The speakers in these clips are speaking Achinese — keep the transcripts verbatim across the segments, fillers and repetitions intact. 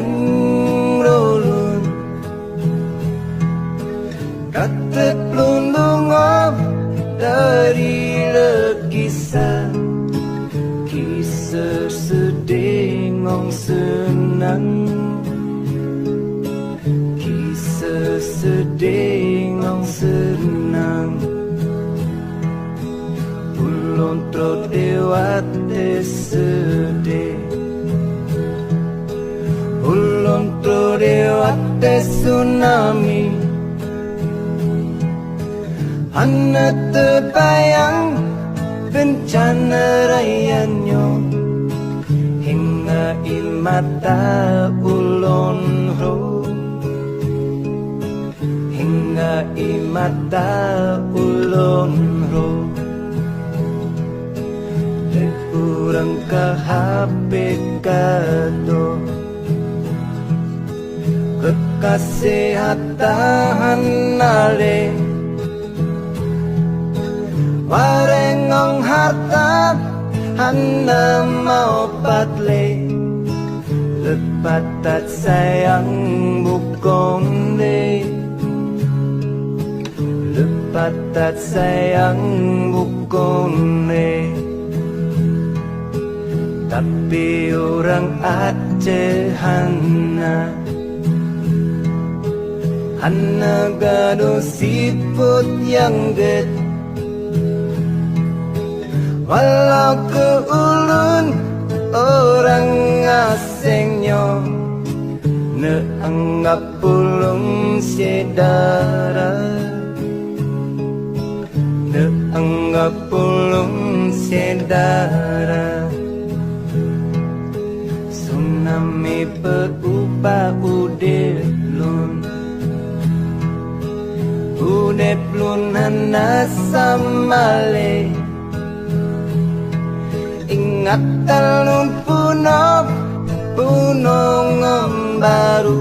Ulôn ka treb lôn deungoe dari le kisah, kisah seudeh ngon seunang, kisah seudeh ngon seunang. Ulôn trôh di watèe seudeh, ulôn trôh di watèe tsunami. Hana teubayang beuncana raya nyoe, hingga ie mata ulôn rhot, hingga ie mata ulôn rhot. Lé ureuëng ka habéh ka tô, keukaséh hata hana lé. Waréng ngon harta hana meupat lé, leupah that sayang bukon lé, leupah that sayang bukon lé. Tapi ureuëng Aceh hana, hana gadôh sifeuet nyang gét. Walau keu ulôn ureuëng aséng nyoe, neuanggab ulôn syedara, neuanggab ulôn syedara. Tsunami peuubah udeb lôn, udeb lôn hana sama lé. Ingatan lôn peunoh, peunoh ngon barô,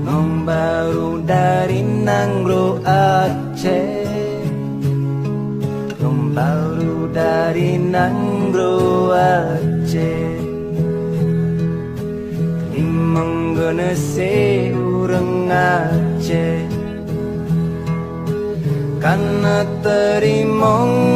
ngon barô dari nanggroe Aceh, ngon barô dari nanggroe Aceh. Limong geuneusé ureuëng Aceh ka na teurimong